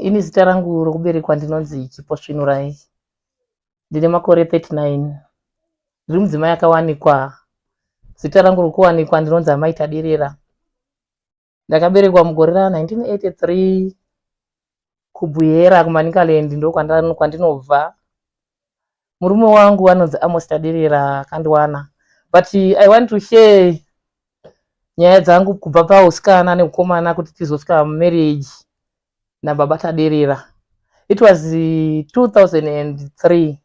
Ini zita rangu rokuberekwa ndinonzi Chipo Svinurai. Ndine makore 39. Ndiri mudzimai akawanikwa. Zita rangu rokuwanikwa ndinonzi Amai Taderera. Ndakaberekwa mugore ra 1983 kuBuhera kuManicaland ndokwandinobva. Murume wangu anonzi Amos Taderera akandiwana. But I want to share nyaya dzangu kubva pausikana neukomana kuti tizosvika marriage nababa Taderera. It was 2003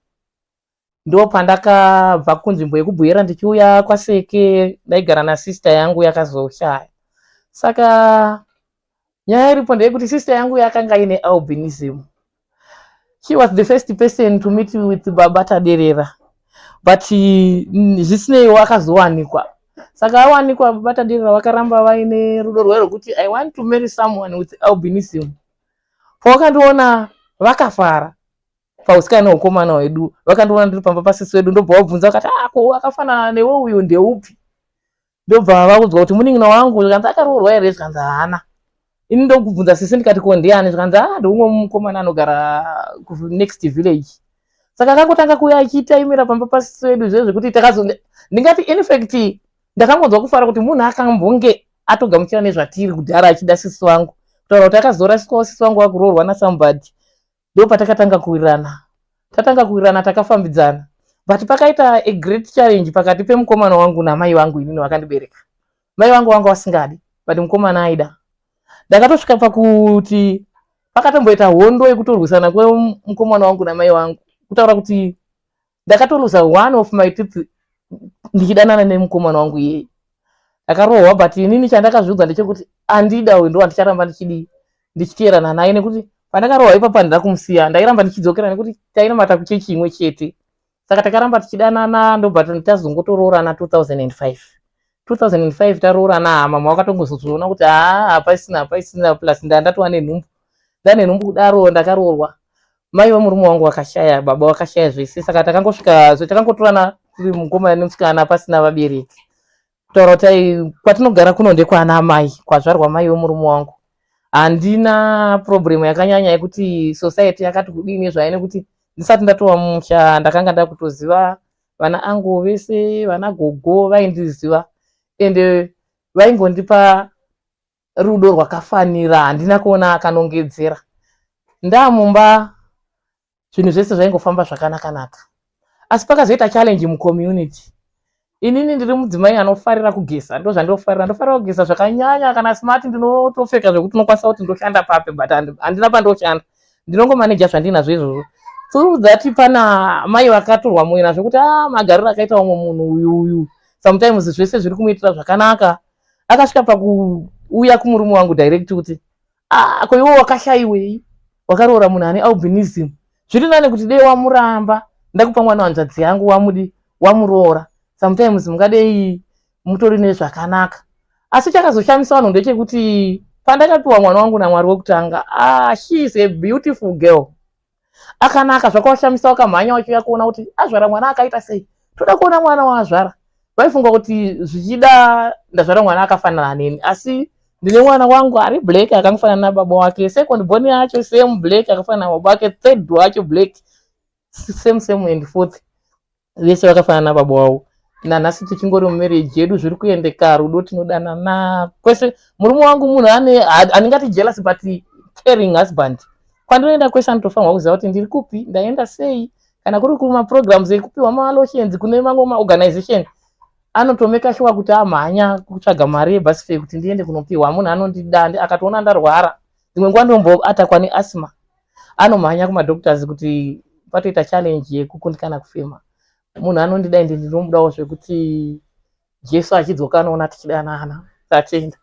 ndo pandakabva kunzvimbo yekuBuhera ndichiuya kwaSeke. Ndaigara nasister yangu yakazoshaya. Saka nyaya iripo ndeyekuti sister yangu yakanga ine albinism. She was the first person to meet with baba Taderera, but zvisineiwo akazowanikwa. Saka awanikwa, baba Taderera vakaramba vaine rudo rwayo rwekuti, "I want to marry someone with albinism." Pavakandiona vakafara pausikana neukomana hwedu. Vakandiona ndiri pamba pasisi wedu, ndobva vabvunza vakati, "Ah, ko akafanana newe uyu ndeupi?" Ndobva vaudzwa kuti munin'ina wangu. Zvikanzi, "Akaroorwa here?" Zvikanzi, "Haana." Ini ndokubvunza sisi ndikati, "Ko ndiani?" Zvikanzi, "Ah, ndeumwe mukomana anogara kunext village." Saka akangotanga kuuya achitaimira pamba pasisi wedu zve zvekuti takazo ndingati in fact ndakangonzwa kufara kuti munhu akambonge atogamuchira nezvatiri kudhara achida sisi wangu. Kutaura kuti akazorasiswawo sisi wangu wakuroorwa nasomebody. Ndo patakatanga kuwirirana. Tatanga kuwirirana, takafambidzana, but pakaita a great challenge pakati pemukomana wangu namai vangu inini vakandibereka. Mai vangu vanga vasingadi, but mukomana aida. Ndakatosvika pakuti pakatomboita hondo yekutorwisana kwemukomana wangu namai vangu. Kutaura kuti ndakatoluza one of my teeth ndichidanana nemukomana wangu iyeye. Akarohwa, but inini chandakazviudza ndechekuti andida uyu, ndo handicharamba ndichidii, ndichiteerana naye, nekuti pandakarohwa ipapo handina kumusiya. Ndairamba ndichidzokera nekuti tainamata kuchechi imwe chete. Saka takaramba tichidanana, ndobva tazongotoroorana 2005. 2005 taroorana, mama vakatongozozviona kuti haa, hapaisina, hapaisina. Plus ndandatova nenhumbu. Ndane nhumbu kudaro ndakaroorwa, mai vemurume wangu vakashaya, baba vakashaya zvese. Saka takangosvika, takangotorana tiri mukomana nemusikana pasina vabereki. Kutaura kuti kwatinogara kuno ndekwana amai, kwazvarwa mai vemurume wangu. Handina problem yakanyanya yekuti society yakati kudini zvayo, nekuti ndisati ndatova musha ndakanga ndakutoziva vana angu vese, vana gogo vaindiziva, ende vaingondipa rudo rwakafanira. Handina kuona akanongedzera. Ndamumba zvinhu zvese zvaingofamba zvakanaka-naka, asi pakazoita challenge mucommunity. Inini ndiri mudzimai anofarira kugeza, ndo zvandinofarira. Ndofarira kugeza zvakanyanya. Kana smart ndinotopfeka zvekuti unokwanisa kuti ndoshanda papi, but handina pandoshanda, ndinongomaneja zvandinazvo izvozvo. Through that, pana mai vakatorwa mwoyo nazvo kuti a magariro akaita umwe munhu uyu uyu, sometimes zvese zviri kumuitira zvakanaka. Akasvika pakuuya kumurume wangu direct kuti, "Ah, ko iwe wakashayiwei wakaroora munhu ane albinism? Zviri nane kuti dei wamuramba, ndakupa mwana wanzvadzi yangu, wamudi wamuroora, sometimes mungadei mutori nezvakanaka." Asi chakazoshamisa vanhu ndechekuti pandakapiwa mwana wangu naMwari wekutanga, ah, she is a beautiful girl, akanaka. Zvakavashamisa, wakamhanya wachiuya kuona kuti azvara mwana akaita sei, toda kuona mwana waazvara. Vaifunga kuti zvichida ndazvara mwana akafanana neni, asi ndine mwana wangu ari black akangofanana nababa wake. Second born yacho same, black, akafanana nababa wake. Third wacho black, same same, and fourth, vese vakafanana nababa wavo. Nanhasi tichingori mumarriage yedu, zviri kuendeka, rudo, tinodanana kwese. Murume wangu munhu ane handingati jealous, but caring husband. Kwandinoenda kwese anotofanirwa kuziva kuti ndiri kupi, ndaenda sei. Kana kuri kumaprograms ekupiwa malotions kune mamwe maorganization, anotomeka sure kuti amhanya kutsvaga mari yebus fare kuti ndiende kunopiwa. Munhu anondida. Akatoona ndarwara, dzimwe nguva ndomboatakwa neasthma, anomhanya kumadoctors kuti patoita challenge yekukundikana kufema. Munhu anondida, ende ndinomudawo zvekuti Jesu achidzoka anoona tichidanana. Tatenda.